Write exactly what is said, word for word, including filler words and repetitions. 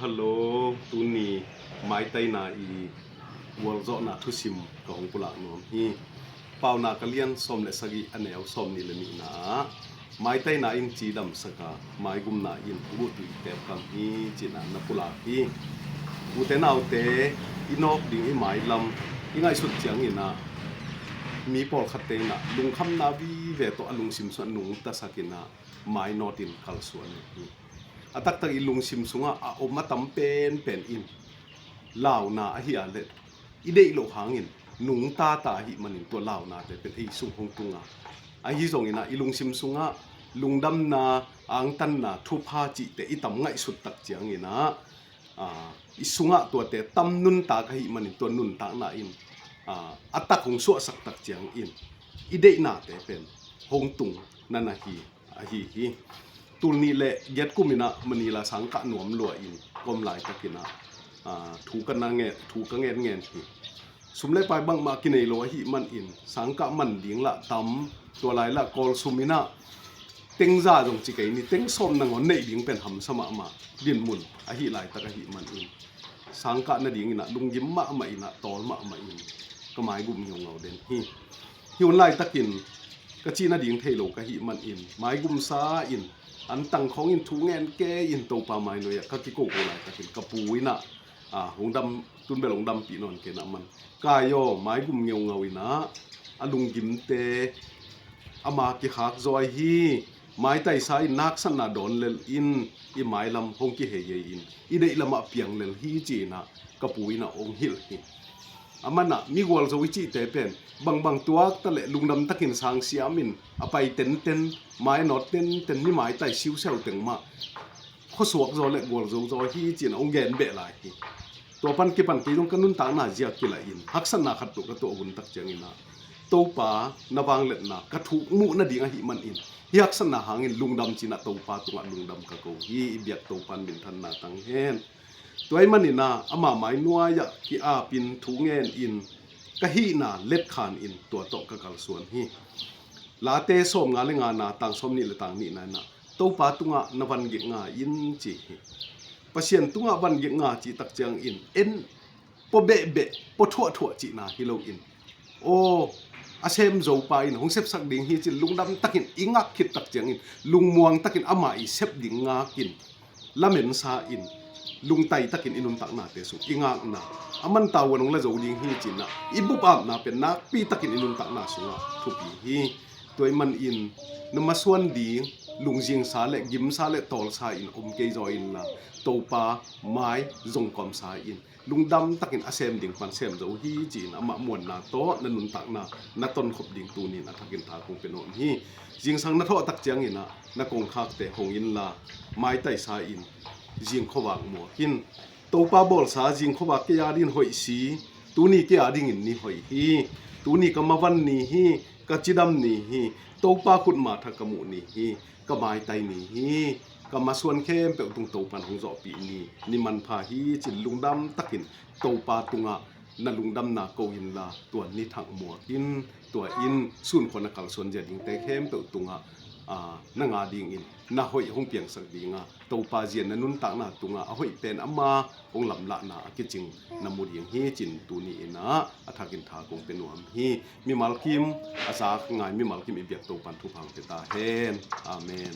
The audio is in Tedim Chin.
Hello, tuni maitaina i gualzawhna thusim ka hong pulak nuam hi. Paunak a lian sawm le sagih, a neu sawmnih le nihna ah, maitaina in cidamsak a, maigumna in guhtui tepkam hi, ci-in ah na pulak hi. Ute naute, i nawk ding i mailam i ngaihsut ciangin ah, mi pawlkhatte in ah lungkhamna vive tawh a lungsim sungah nungtasak in ah, mainawt in kalsuan uh hi. A taktak i lungsim sungah a om a tam penpen in launa ahi a leh, i deih loh hangin nungta ta ahih manin tua launate pen ei sung hong tung a, ahi zongin ah i lungsim sungah lungdamna, angtanna, thupha cihte i tam ngaihsut tak ciangin ah, aa, i sungah tuate tam nuntak ahih manin tua nuntakna in, aa, a tak hong suahsak tak ciangin i deihnate pen hong tung na na hi ahi hi. Tul nih le giat kum in ah Manila sangkah nuam lua in ka om laitakin ah, aa, thu ka na ngen, thu ka ngen ngen hi. Sum le pai bangmah kinei lo ahih manin sangkah man ding lah tam, tua lai lah Kawl sum in ah teng za zong ci kei ni, teng sawm nangawn neih ding pen hamsa mahmah dinmun ahih laitak ahih manin sangkah nadingin ah lunggim mahmah in ah, tawl mahmah in ka maigum ngeungau den hi. Hi hun laitakin ka cih nading thei lo ka hih manin maigumsa in, an tang khawngin thu ngen kei in Topa mai nuai-ah ka kikoko laitakin ka pu in ah, aa, hong dam, tun bel hong dampih nawn kei in ah, man, kai aw, maigum ngeungau in ah a lunggimte ama kikhak zaw hi. Maitaisa in na haksatna dawn lel in, i mailam hong kiheihei in, i deih lamah piang lel hi, ci-in ah ka pu in ah hong hilh hi. Aman ah mi gualzo i cihte pen bangbang tuak ta leh lungdam takin sang siam in a pai tenten, mai a nawt tenten, mi maitai siusiau teng mah khuasuak zaw le gualzo zaw hi, ci-in ah hong gen beh lai hi. Tua pan kipan kei zong ka nuntakna ziak kilah in haksatna khat tuh ka tuah hun tak ciangin ah, Topa na vangliatna ka thuk muh nading ahih manin hih haksatna hangin lungdam, ci-in ah Topa tungah lungdam ka ko hi. I biak Topa in minthanna tang hen. Tua ahih manin ah ama mai nuai-ah ki-apin thu ngenin ka hihna letkhan in tua tawh ka kalsuan hi. Late sawmnga le ngana, tang sawmnih le tang nihna in ah, Topa tungah na van gik nga in, ci hi. Pasian tungah van gik nga cih tak ciangin en pua behbeh, pua thuahthuah cihna hi loin, aw, a sem zo pa in hong sepsak ding hi, ci-in lungdam takin i ngak khit tak ciangin lungmuang takin ama i sep ding ngakin, lamensa in, lungtai takin i nuntaknate sung i ngakna, aman tavuan hong la zo ding hi, ci-in ah i bup apna pen nakpi takin i nuntakna sungah thupi hi. Tua ahih manin na masuan ding lungzingsa le gimsa le tawlsa in om kei zaw inla, Topa mai zong kawmsa in lungdam takin a sem ding pan sem zo hi, ci-in amah muanna tawh na nuntakna na tonkhop ding tunin a thakin tha kong pia nuam hi. Zingsang na thawh tak ciangin ah na kongkhakte hong inla, maitaisa in zing khuavak muak in. Topa bawlsa zing khuavak kei adingin hoih si, tuni kei adingin ni hoih hi. Tuni ka mavan ni hi, ka cidam ni hi, Topa khutma thak ka muh ni hi, ka maitai ni hi. Ka masuan khempeuh tung Topa in hong zawhpih ni, ni manpha hi, ci-in lungdam takin Topa tungah na lungdamna ko inla, tua ni thak muak in, tua in sunkhua na kalsuan zia dingte khempeuh tungah, aa, nang adingin na hoih hong piangsak ding a, Topa zia na nuntakna tungah a hoih pen ama hong lamlahna a kicing na mu ding hi, ci-in tuni in ah a thakin tha kong pia nuam hi. Mimal kim a zak ngai mimal kim i biak Topa in thupha hong pia ta hen. Amen.